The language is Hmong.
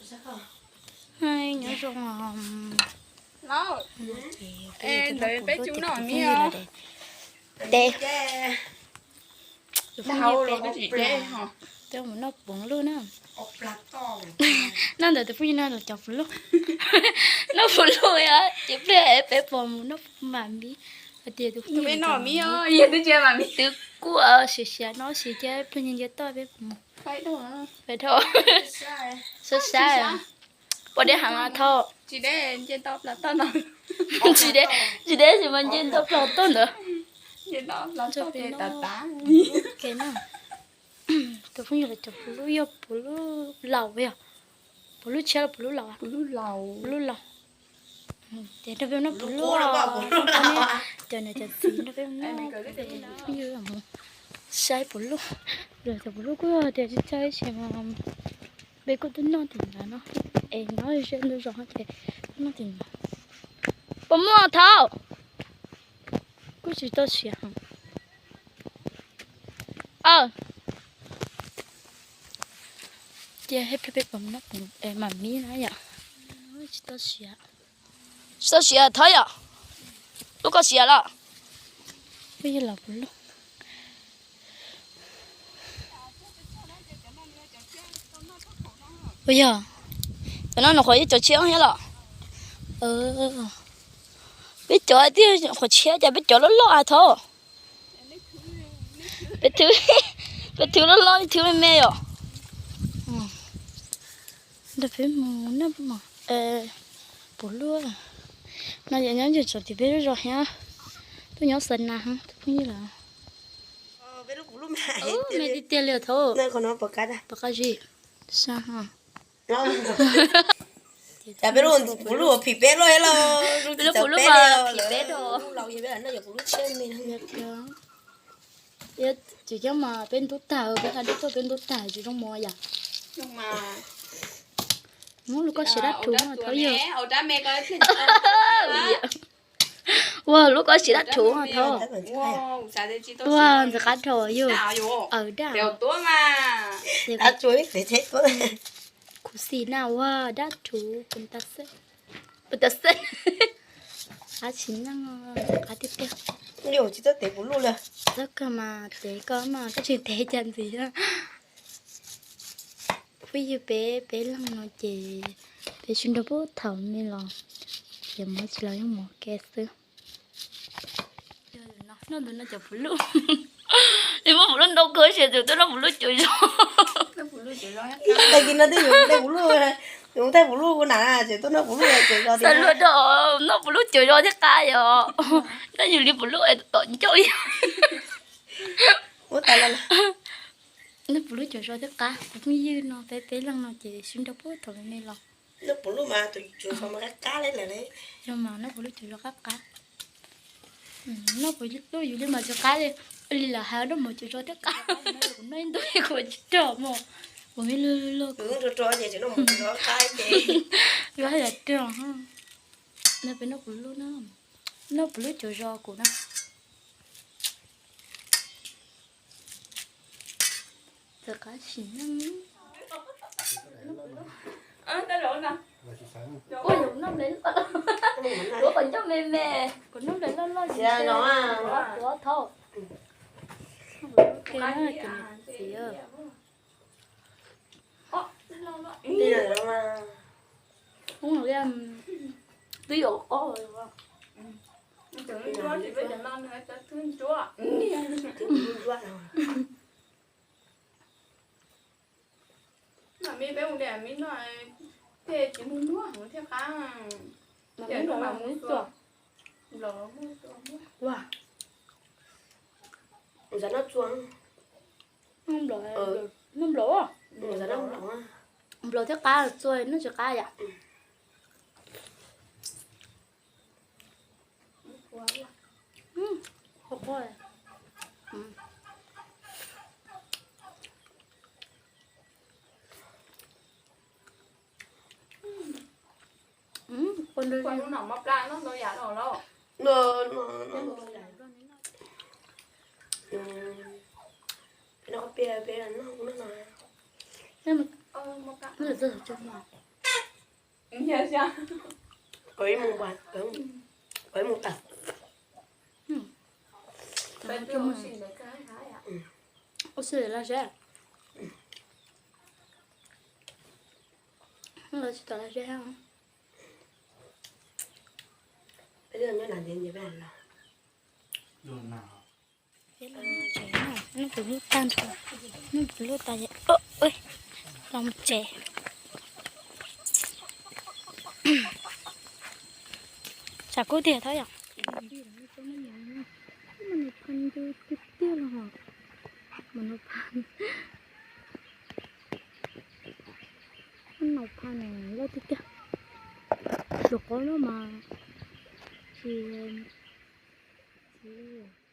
Nyob zoo. Ntawd peb cub noj miv os. Tes. Tus phooj ywg peb, peb mus noj puv luj na. Noj ntawm tus phooj ywg no los cov puv luj. Noj puv luj os, ces pliag peb puas mus noj mam miv. Hais tias tus phooj ywg twb kuj siav siav no ces cia pliag nce toj peb puas mus. Peb dhau. Sab sab. Pom deb heev mas thauj. Tsis deb, tsis deb tsis mas nce toj plaws tuaj ntawd. Tus phooj ywg los cov puv luj yog puv luj laus yog puv luj tshiab los puv luj laus? Puv luj laus. Ces nrog peb noj puv luj, cov niam cov txiv nrog peb noj, phooj ywg mus saib puv luj. Los cov puv luj kuj yog tias tsis txawj ib si mas peb kuj tuaj noj tim ntawd no. Es nyob ze ntug zos ces noj tim ntawd. Puas muaj thauj? Kuj tsis tau siav heev. Aw, cia peb puas noj mam miv na yom. Tsis tau siav, tsis tau siav thauj yom. Lub koj siav los? Peb yog los puv luj. Ua yog, cov no nyuam qhuav yog cov tshiab thiab los? Peb cov tiag nyuam qhuav tshiab cas peb cov loj loj thauj. Peb thwv, peb thwv loj loj, peb thwv me me yom. Nrog peb mus noj puv luj no yom, nyob ntawm tsoom tim peb lub zos thiab. Tuaj nyob xa nas tus phooj ywg lawm. Me tiag tiag li thauj. Pom qab zim. Peb lub puv luj phim peb loj los, peb lub puv luj phim peb rau. Tsis coob mas peb ntub tag, peb hla dej tuaj peb ntub tag tsis zoo mov yom. Muab lub koj siav dab rhuv no thauj yog. Ua lub koj siav dab rhuv thauj. Ua ntxim qab dhau yog. Aw daj. Khuv xim na ua dab rhuv puas tas xwb. Puas tas xwb. Qab tsis nyooj, qab tiag tiag. Txawj kawg mas tev koj mas koj tsis tev cas ntxiv. Phooj ywg peb, peb leeg no ces peb sib nrog pub thaum me los, ces mov tsis los yeej mov ke xwb. Noj ntawm no cov puv luj, muab puv luj ntau kawg ces tseem tuaj noj puv luj cuav zog. Tag kis no twb yuav de puv luj, yuav thaij puv luj na, tseem tuaj noj puv luj cuav zog. Xav luag rau noj puv luj cuav zog thiab qab yom. Noj yus li puv luj tom ncauj li. Noj puv luj cuav zog thiab qab, tus phooj ywg no peb, peb leeg no ces sib nrog pub thaum me los. Noj puv luj mas tus cuav zog mas qab qab li lawm. Yog mas noj puv luj cuav zog qab qab. Noj puv luj yus li mas tsis qab li. Li lawv hais noj mov cuav zog thiab qab. Kuv noj ib ntu kuv tsis rog mog. Kuv me lug lug lug kuv rog rog ces tsis noj mov cuav zog qab ces. Yuav hais yam rog. No peb noj puv luj na. Noj puv luj cuav zog kuv na. Txawm qab sim neej. Ua yus noj nplej loj, kuv qhov ncauj me me, kuv noj nplej loj loj, kuv thauj. Twb yuav qoj. Mam me peb mus de mam me noj, tej tsis muaj muag heev thiaj qab. Mam me noj mam mus txuas. Nplaum, noj txuas. Noj nplaum, noj nplaum. Nplaum thiab qab txuas noj tsis qab yom. Koj ib mus, koj ib mus tawm. Ua si laj seb, los tsis tau laj seb. Peb nyob na ntiav ntiav peb los. Peb los mus tsev na, hnub twg lub tag nrho, hnub twg lub tag ces los mus tsev. Tshav kub tiag thiab yom. Mas nau pha ncw tiag tiag los, mas nau pha, mas nau pha no loj tiag tiag. Tus qaub no mas tsis, tsis